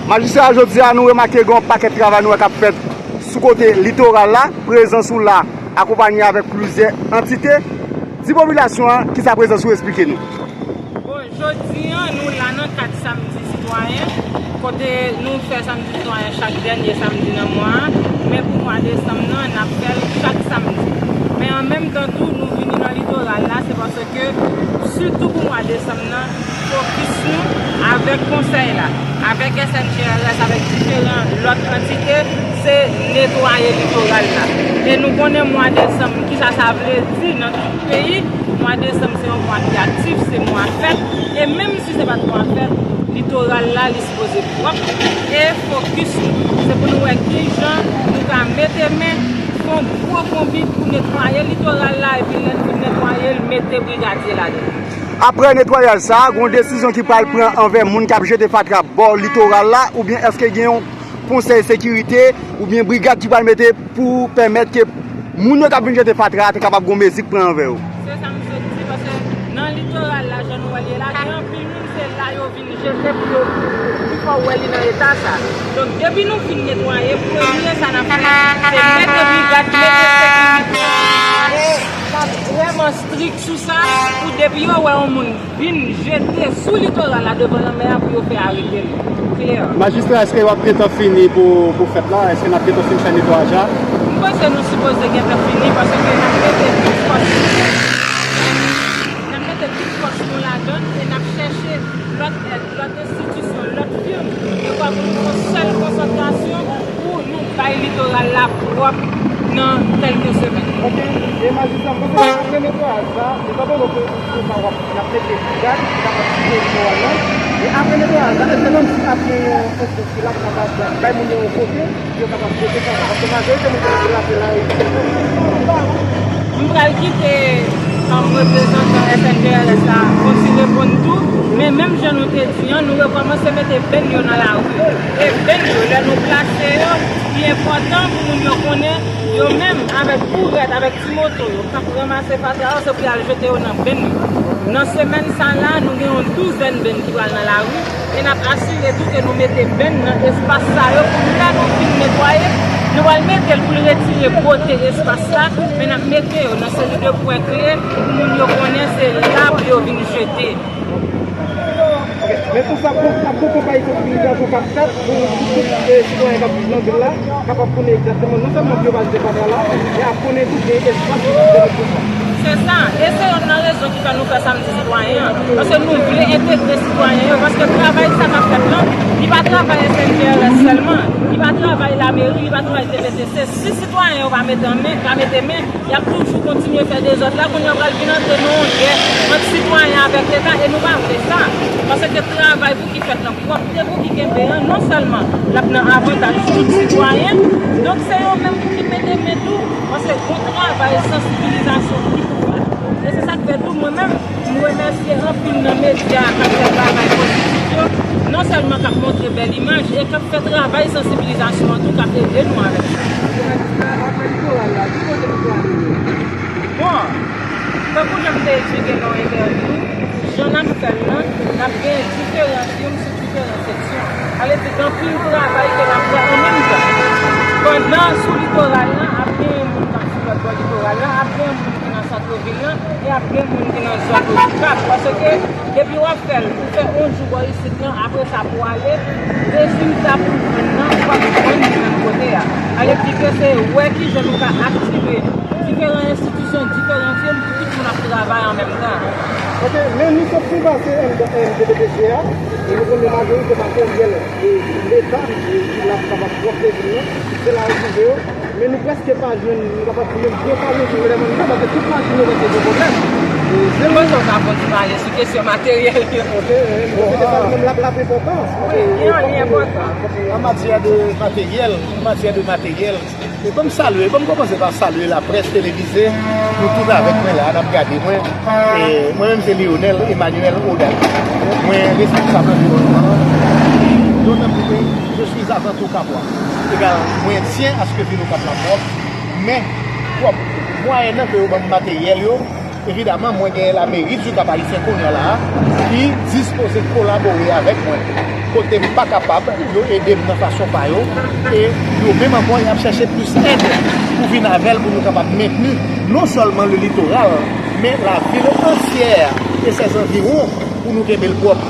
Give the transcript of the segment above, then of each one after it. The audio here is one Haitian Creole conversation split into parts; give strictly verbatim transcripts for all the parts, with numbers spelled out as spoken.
Majistra, jodi a nou remake gen yon pakèt travay nou wè k ap fèt sou kote litoral la. Prezans ou la akonpanye avèk plizyè antite. Di popilasyon an kisa prezans ou, esplike nou. Bon, jodi a nou la nan kad Samdi Sitwayen, kote nou fè Samdi Sitwayen chak dènye samdi nan mwa a, men pou mwa desanm nan, n ap fè l chak samdi. Men an menm tan tou, nou vini nan litoral la, se paske, sitou pou mwa desanm nan, fokis nou avèk konsèy la, avèk S N G R S, avèk diferan lòt antite, se netwaye litoral la. E nou konnen mwa desanm, kisa sa vle di nan tout peyi. Mwa desanm se yon mwa ki aktif, se mwa fèt. E menm si se pa t mwa fèt, litoral la, li sipoze pwòp. E fokis nou, se pou nou wè kijan nou ka mete men, fè yon gwo konbit pou netwaye litoral la, epi lè n fin netwaye l, mete brigadye ladan l. Aprè netwayaj sa a, gen yon desizyon ki pral pran anvè moun k ap jete fatra bò litoral la, oubyen èske gen yon konsèy sekirite oubyen brigad ki pral mete pou pèmèt ke moun yo k ap vin jete fatra a te kapab gen yon mezi k pran anvè yo? Se sa m sot di, paske nan litoral la, jan nou wè l ye la, gen anpil moun, se la yo vin jete pou yo, pou fè w wè li nan eta sa. Donk, depi nou fin netwaye, premye sa n ap fè, se mete brigad, mete sekirite. E n ap vrèman strik sou sa, pou depi yo wè yon moun vin jete sou litoral la devan lanmè a pou yo fè arete l. Klè. Majistra, èske w ap gentan fini pou, pou fèt la? Èske n ap gentan fin fè netwayaj la? M panse nou sipoze gentan fini, paske n ap mete tout fòs nou, n ap mete tout fòs nou ladan l e n ap chèche lòt èd, lòt enstitisyon, lòt fim, dekwa pou nou fè yon sèl konsantrasyon pou nou bay litoral la pwòp nan kèlke semèn. Ok, e majistra, m panse apre netwayaj la, nou pa ban nou ke pou sa w ap, n ap mete brigad ki kapab siveye litoral la. E apre netwayaj la, èske kòmsi ap gen yon, yon sous ki l ap kapab bay moun yo yon kote, pou yo kapab jete sa, paske majorite moun ki ap deplase la, yo jete sa. M pral kite, um, reprezantan S N G R S la kontinye reponn tou, men menm jan nou te di an, nou rekòmanse mete benn yo nan lari. E benn yo, lè nou plase yo, li enpòtan pou moun yo konnen, yo menm, avèk bourèt, avèk ti moto yo, k ap ranmase fatra yo, se pou y al jete yo nan benn yo. Nan semèn sa la, nou gen yon douzèn benn ki pral nan lari, e n ap asire tou ke nou mete benn nan espas sa yo, pou lè nou fin netwaye, nou pral mete l pou l retire bote espas la, men n ap mete yo nan seri de pwen kle pou moun yo konnen se la pou yo vin jete. Ok, men pou sa, pou, ap gen konpayi sansibilizasyon k ap fèt, pou tout, eh, sitwayen k ap viv nan vil la kapab konnen egzakteman, non sèlman pou yo pa jete fatra la, men ap konnen tou gen espas ki disponib pou sa. Se sa, e se youn nan rezon ki fè nou fè Samdi Sitwayen an, paske nou vle entegre sitwayen yo, paske travay sa k ap fèt lan, li pa travay S N G R S sèlman, li pa travay lameri, li pa travay T V T C. Si sitwayen yo pa mete men, pa mete men, y ap toujou kontinye fè dezòd la, kounye a pral vin antre nan yon gè ant sitwayen avèk Leta, e nou pa vle sa. Paske travay pou ki fèt lan, pwòpte pou ki kenbe an, non sèlman l ap nan avantaj tout sitwayen, donk se yo menm pou ki mete men tou, paske gon travay sansibilizasyon ki pou fèt. E se sa k fè tou, mwen menm, m remèsye anpil nan medya k ap fè travay pozitif yo, non sèlman k ap montre bèl imaj, e k ap fè travay sansibilizasyon an tou k ap ede nou avèk sa. Bon, tankou jan m te esplike nan yon entèvyou, jan n ap fè l lan, n ap gen diferan fim sou diferan seksyon. Sa vle di gen anpil travay ke n ap fè an menm tan. Pandan sou litoral lan, ap gen moun k ap sou lòt bò litoral lan, ap gen moun ki nan sant vil lan, e ap gen moun ki nan zòn Okap. Paske depi w ap fè l, ou fè yon jou bò isit lan, apre sa pou w ale, rezilta pou w jwenn nan, ou p ap jwenn li menm kote a. Sa vle di ke se wè kijan nou ka aktive diferan enstitisyon, diferan fim pou tout moun ap travay an menm tan. Ok, men nou sot sou pase M P T C a, e nou konnen majorite materyèl, e, Leta, e, ki la pou kapab pwòpte vil lan, se la yo twouve yo. Men nou prèske pa jwenn, nou kapab di menm gwo kamyon ki vrèman nan, paske tout machin yo prèske gen pwoblèm. E, se... Mwen panse w ka kontinye pale sou kesyon materyèl yo. Ok, e, se sa li menm l ap, l ap enpòtan. Wi, gen yon li enpòtan. An matyè de materyèl, an matyè de materyèl, e ban m salye, ban m kòmanse pa salye laprès televize, nou tout avèk mwen la, n ap gade mwen. E mwen menm se Lionel Emmanuel Odat. Mwen responsab anviwònman an. Yon nonm ki te, je suis avant tout Capois. Egal, mwen tyen aske vil Okap la pwòp, men pwòp mwayen nan ke yo ban m materyèl yo, Evidaman, mwen genyen lameri di Kap Ayisyen kounye a la a ki dispoze kolabore avèk mwen. Kote m pa kapab, yo ede m nan fason pa yo, e yo menm ankò, y ap chèche plis èd pou vin avè l, pou nou kapab mentni non sèlman le litoral, men lavil antyè e ses anviwon, pou nou kenbe l pwòp.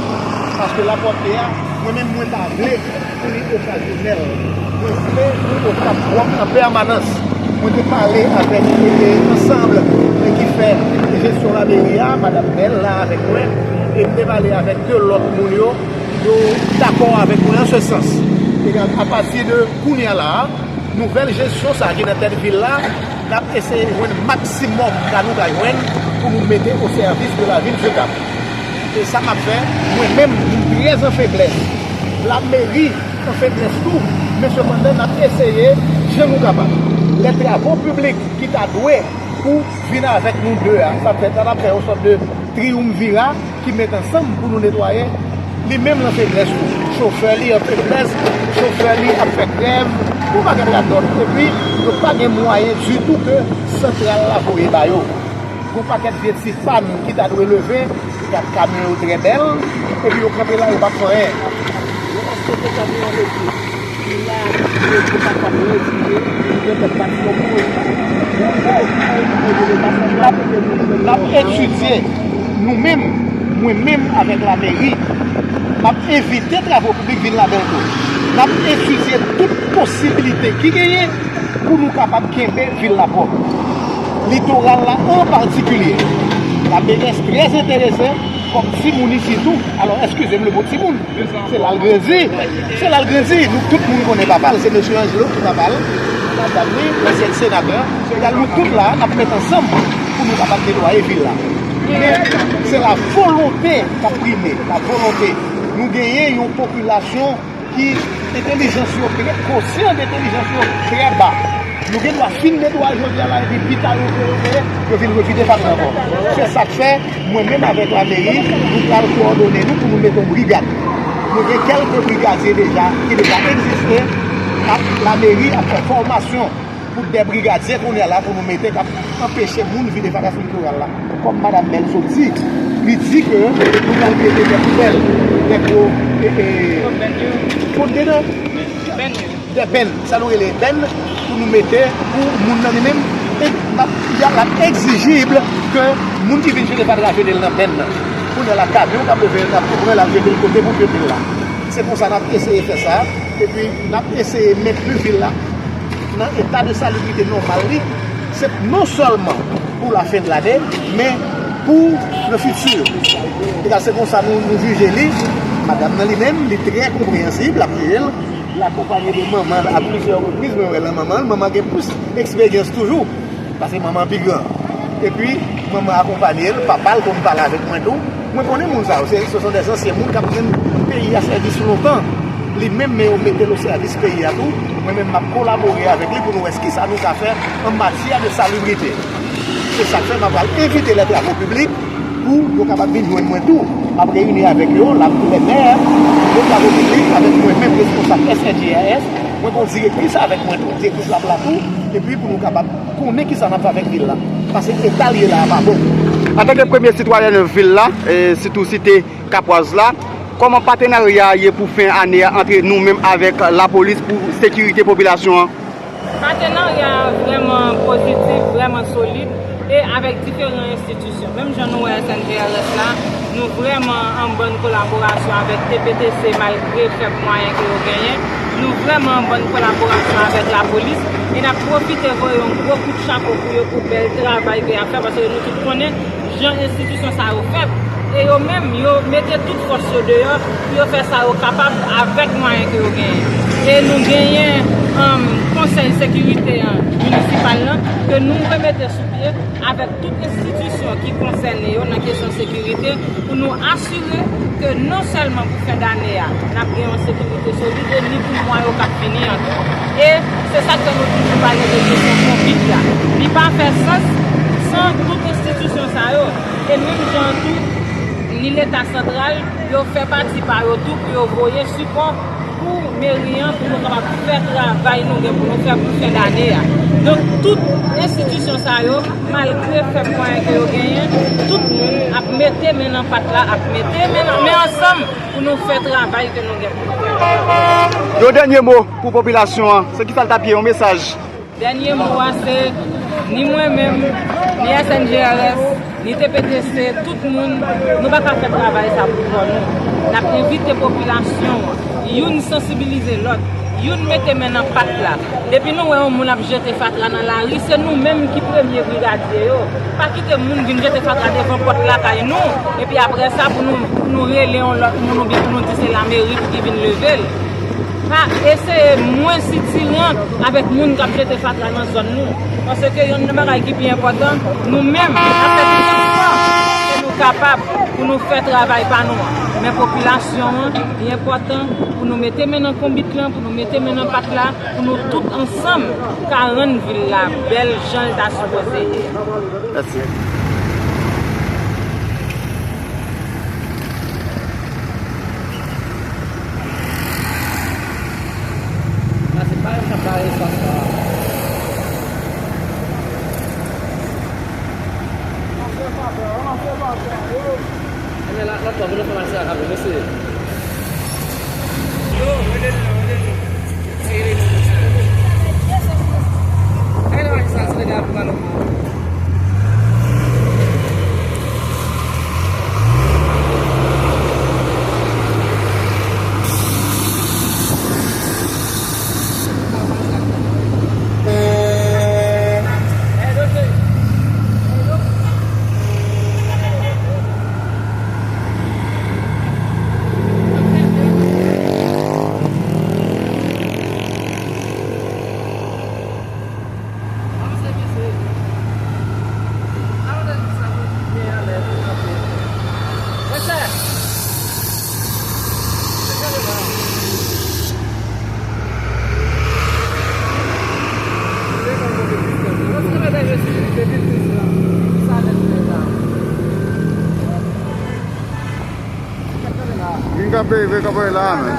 Paske lapwòpte a, mwen menm, mwen pa vle pou li okazyonèl. Mwen vle pou yo ta pwòp an pèmanans. Mwen te pale avèk, e, ansanm, e, ki fè jesyon lameri a, madanm Bèl la avèk mwen, e m te pale avèk de lòt moun yo, yo dakò avèk mwen an se sans. Egal, apati de kounye a la a, nouvèl jesyon sa a ki nan tèt vil la, n ap eseye jwenn maksimòm ka nou ka jwenn pou nou mete o sèvis de lavil de Kap. E sa m ap fè, mwen menm, m trè an feblès. Lameri an feblès tou, men sepandan, n ap eseye jan nou kapab. Lè travo piblik ki ta dwe pou vin avèk nou de a, sa fè, n ap fè yon sòt de triyumvira ki met ansanm pou nou netwaye, li menm l an feblès tou. Chofè li an feblès, chofè li ap fè grèv, yon pakèt radòt. Epi, yo pa gen mwayen ditou ke santral la voye ba yo. Gon pakèt vye ti pàn ki ta dwe leve, gad kamyon yo trè bèl, epi yo kanpe la, yo p ap fè anyen. Yo espere kamyon an leve. N ap, n ap etidye, nou menm, mwen menm avèk lameri, n ap envite travo piblik vin ladan l tou. N ap etidye tout posiblite ki genyen pou nou kapab kenbe vil la pwòp. Litoral la an patikilye. Lameri trè enterese kòm timoun isi tou. Alò, eskize m le mo timoun. Se la l grandi. Se la l grandi. Nou tout moun konnen papa l. Se mesye Angelo ki papa l. Madanm li, ansyen senatè. Egal, nou tout la, n ap met ansanm pou nou kapab netwaye vil la. Men, se la volonte k ap prime. La volonte. Nou genyen yon popilasyon ki entèlijans yo trè, kosyan de entèlijans yo trè ba. Nou gen dwa fin netwaye jodi a la, epi pita yo vle, yo vle, yo vin refite sa ankò. Se sa k fè, mwen menm avèk lameri, nou pral kowòdone nou pou nou mete yon brigad. Nou gen kèlke brigadye deja, ki deja egziste, ap, lameri ap fè fòmasyon pou de brigadye kounye a la pou nou mete k ap anpeche moun vide fakas litoral la. Kòm madanm Bèl sot di, li di ke nou pral mete de poubèl, de gwo, e, e, pot dedan, de bèn, sa nou rele bèn, pou nou mete pou moun nan li menm, e n ap, y a, l ap egzijib ke moun ki vin jete fatra jete l nan bèn nan. Kounye a la, kamyon k ap leve l, n ap tou pran l al jete l kote pou l jete l la. Se konsa n ap eseye fè sa, epi n ap eseye mentni vil la nan eta de salibrite nòmal li, se non sèlman pou lafen de lane, men pou le fiti. Egal, se konsa nou, nou jije li. Madanm nan li menm, li trè konpreyansib, l ap jije l. L akonpaye de manman l a plizyè repriz, mwen wè l nan manman l. Manman gen plis eksperyans toujou. Paske manman an pi gran. Epi, manman akonpaye l, papa l konn pale avèk mwen tou. Mwen konnen moun sa yo, se, se son dè ansyen moun k ap jwenn peyi a sèvis lontan. Li menm, men yo mete l o sèvis peyi a tou. Mwen menm, m ap kolabore avèk li pou nou wè kisa nou ka fè an matyè de salibrite. Se sa k fè m ap pral envite lè travo piblik pou yo kapab vin jwenn mwen tou. M ap reyini avèk yo, la, lè mè, lè travo piblik, avèk mwen menm responsab S N G R S, mwen gen yon direktris avèk mwen tou, direktris la ap la tou, epi pou nou kapab konnen kisa n ap fè avèk vil la. Paske eta l ye la a pa bon. Antanke premye sitwayèn vil la, e sitou site Kapwaz la, kòman patenarya a ye pou fen ane a ant nou menm avèk lapolis pou sekirite popilasyon an? Patenarya a vrèman pozitif, vrèman solid, e avèk diferan enstitisyon. Menm jan nou wè S N G R S la, nou vrèman an bòn kolaborasyon avèk T P T C malgre fèb mwayen ke yo genyen. Nou vrèman an bòn kolaborasyon avèk lapolis e n ap pwofite voye yon gwo kout chapo pou yo pou bèl travay ke y ap fè, paske nou tout konnen jan enstitisyon sa yo fèb. E yo menm, yo mete tout fòs yo deyò pou yo fè sa yo kapab avèk mwayen ke yo genyen. E nou genyen, um, konsèy sekirite an, minisipal lan, ke nou remete sou pye avèk tout enstitisyon ki konsène yo nan kesyon sekirite pou nou asire ke non sèlman pou fen dane a, n ap gen yon sekirite solid e ni pou mwa yo k ap vini an tou. E se sa k fè nou toujou pale de kesyon konbit la. Li pa fè sans san tout enstitisyon sa yo. E menm jan an tou, ni Leta santral, yo fè pati pa yo tou pou yo voye sipò pou meri an, pou nou kapab fè travay nou gen pou nou fè pou fen dane a. Donk, tout enstitisyon sa yo, malgre fèb mwayen ke yo genyen, tout moun ap mete men nan pat la, ap mete men nan, men ansanm pou nou fè travay ke nou gen pou nou fè. Yon dènye mo pou popilasyon an, se ki sa l t ap ye, yon mesaj? Dènye mo a se, ni mwen menm, ni S N G R S, ni T P T C, tout moun, nou pa ka fè travay sa pou kò nou. N ap envite popilasyon an, youn sansibilize lòt, youn mete men nan pat la. Depi nou wè yon moun ap jete fatra nan lari, se nou menm ki premye brigadye yo. Pa kite moun vin jete fatra devan pòt lakay nou, epi apre sa pou nou, pou nou rele yon lòt moun oubyen pou nou di se lameri pou ki vin leve l. Pa eseye mwen sitiran avèk moun k ap jete fatra nan zòn nou. Paske yonn nan bagay ki pi enpòtan, nou menm, n ap fè tout efò ke nou kapab pou nou fè travay pa nou an. Men popilasyon an, li enpòtan pou nou mete men nan konbit lan, pou nou mete men nan pat la, pou nou tout ansanm ka rann vil la bèl jan l ta sipoze ye. Mèsi. Pase pa yo k ap bare espas la. Ebyen, la, lòt bò, moun nan fè mache ak avyon, mesye. Vin kanpe, vin kanpe la, men.